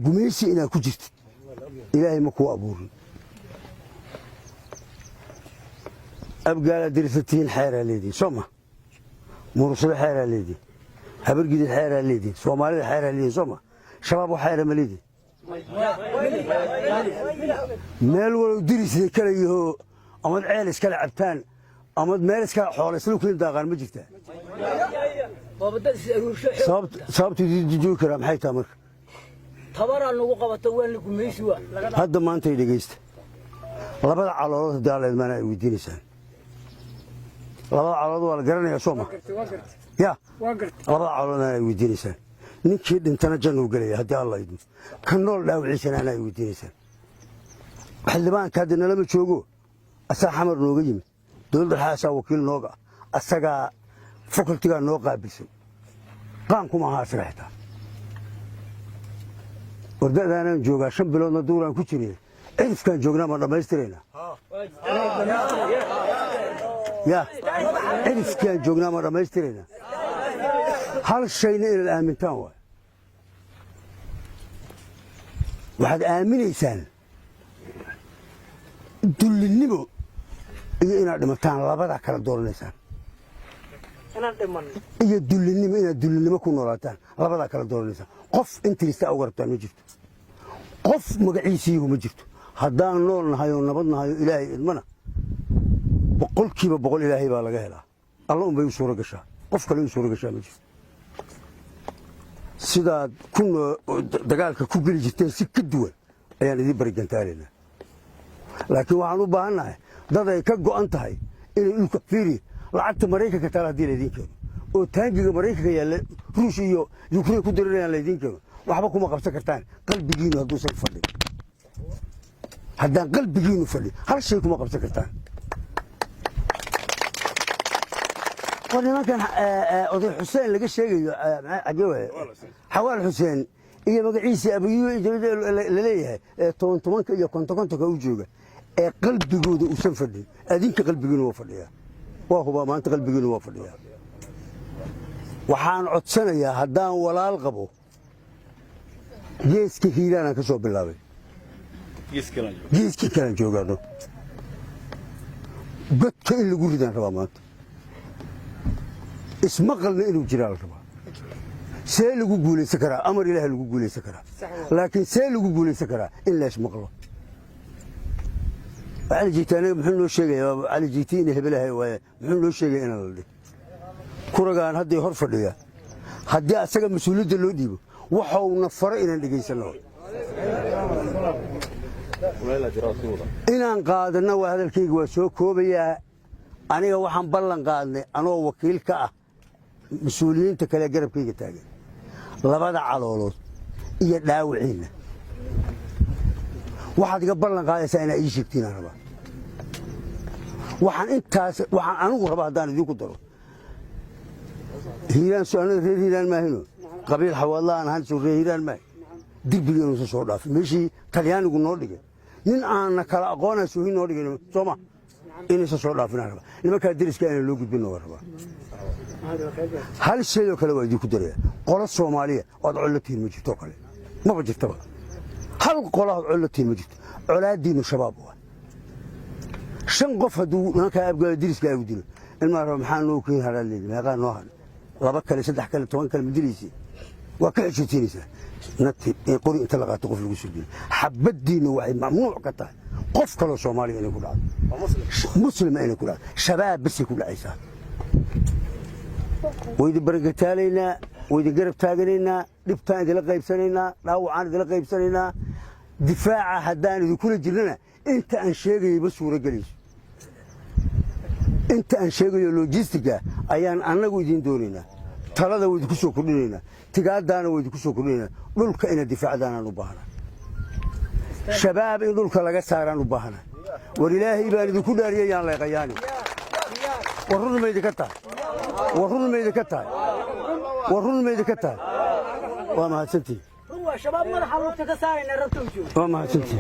Gumaysi inaad ku jirtid Ilaahay ma kuu abuurin. Abgaalaad dirisatiin, xeeraa leedihin, soo ma? Murursado xeeraa leedihin, Habargidid xeeraa leedihin, Soomaalida xeeraa leedihin, soo ma? Shabaab wax xeera ma leedihin? Meel walow dirisida kala yahoo, amad ceel iskala cabtaan, amad meel iskala xoola isla kuin daaqaan, ma jirtaa? Sababtu idin joogi karaa maxay taha marka? Tabaraa nagu qabato, waa la gumaysi waa. Hadda maantay dhegaysta. Labada caloolood haddii Alla idmaana ay weydiinaysaan, labada caloolood waa la garanayaa, soo ma? Ya, labada caloolood ay weydiinaysaan. Ninkii dhintana jannuu gelaya haddii Alla idmo. Ka nool dhaawiciisana ana ay weydiinaysaan. Xildhibaanka hadda nalama joogo, asaa Xamar nooga yimid, dowladda dhexaasaa wakiil nooga ah, asagaa facultygaa noo qaabilsan. Qaankuma aha asaga xitaa. Warda'daanaan joogaa, 5 biloodna duuraan ku jiray. Cirifkaan joognaa ma dhammaystiraynaa? Ya, cirifkaan joognaa ma dhammaystiraynaa? Hal shayna inaad aamintaan waay. Waxaad aaminaysaan dullinnimo iyo inaad dhimataan, labadaa kala dooranaysaan. Iyo dullinimo, inaad dullinimo ku noolaataan, labadaa kala dooranaysaan. Qof intirista uga rabtaan ma jirto, qof magaciisiihu ma jirto. Haddaan nool nahay oo nabad nahay oo Ilaahay idmana, 100% Ilaahay baa laga helaa. Alla unbay u suuro gashaa, qof kale u suuro gashaa ma jirto. Sidaad ku dagaalka ku geli jirteen si ka duwan ayaan idiin barigantaalaynaa, laakiin waxaan u baahannahay dad ay ka go'an tahay inay dhulka fiiri. Lacagta Maraykanka taala haddii laydiin keeno, oo taangiga Maraykanka yaalla Ruush iyo Yukrain ku dirinayaan laydiin keeno, waxba kuma qabsan kartaan qalbigiinu hadduusan fadhin. Haddaan qalbigiinu fadhin, hal shay kuma qabsan kartaan. War nimankan oday Xuseen laga sheegayo, xagee waaye? Xawaal Xuseen iyo magaciisii Abiyu laleeyahay, ee toban tobanka iyo konton kontonka u jooga ee qalbigooda uusan fadhin, adinka qalbigiinu waa fadhiyaa, waa hubaa. Maanta qalbigiinu waa fadhiyaa. Waxaan codsanayaa, haddaan walaal qabo, geeska Hiiraanaan ka soo bilaabay, geeskii kalaan joogaano, godka in lagu ridaan rabaa maanta. Ismaqalna inuu jiraa la rabaa. See lagu guulaysan karaa? Amar Ilaah lagu guulaysan karaa, laakiin see lagu guulaysan karaa? In la ismaqlo. Cali Jiiti aniga muxuu noo sheegayaa? Cali Jiiti ina hebelahay waaye, muxuu noo sheegaya inaan la dhig kuragaan hadday hor fadhiya? Haddii asaga mas-uuliyadda loo dhiibo, waxauna faro inaan dhegaysanno, inaan qaadanno waa. Hadalkayga waa soo koobayaa. Aniga waxaan ballan qaadnay, anoo wakiil ka ah mas-uuliyiinta kale garabkayga taagan, labada caloolood iyo dhaawiciinna waxaad iga ballan qaadaysaa inaa ii sheegtiinaan rabaa. Waxaan intaas waxaan anigu rabaa haddaan idinku daro, Hiiraan anaga reer Hiiraan maahino, qabiil Xawaadla aan ahaan, soo reer Hiiraan maahin. Derbiga inuusan soo dhaafin meeshii Talyaanigu noo dhigay, nin aanna kala aqoonaa soohin noo dhigay, sooma? Inaysan soo dhaafinaan rabaa. Nimankaa deriska inaan loo gudbin waa rabaa. Hal shay oo kale waa idinku daraya. Qolo Soomaaliya oad collo tihiin ma jirto kale, maba jirtaba. Hal qola oad collo tihiin ma jirto. Colaaddiinnu Shabaab waa shan qof. Hadduu nimankaa Abgaalo deriska aagu dilo, ilmaa raba maxaa noo keeni haraa leedi? Meeqaa noo hadhay? Laba kale, saddex kale, 10 kale ma dilaysi? Waa ka xishotiinaysaa nati in qori inta la qaato qof lagu soo dilo. Xabaddiinnu waxay mamnuuc ka tahay qof kaloo Soomaaliya inay ku dhacdo, muslima inay ku dhacdo. Shabaab basay ku dhacaysaa. Waydin barakataalaynaa, waydin garab taaganaynaa, dhibtaan idinla qaybsanaynaa, dhaawacaan idinla qaybsanaynaa. Difaaca haddaan idinkula jirnana, inta aan sheegayay ma suuro gelayso. Inta aan sheegayo logistiga ayaan annagu idiin doonaynaa. Talada waa idinku soo kordhinaynaa, tigaadaana waa idinku soo kordhinaynaa. Dhulka inaad difaacdaanaan u baahnaa, Shabaab in dhulka laga saaraan u baahnaa. War Ilaahay baan idinku dhaariyay, yaan layqayaani. War run ma idinka tahay? War run ma idinka tahay? War run ma idinka tahay? Waa mahadsantihin. Run waa, Shabaab madaxa lugta ka saarayna rabta u joogo. Waa mahadsantihin.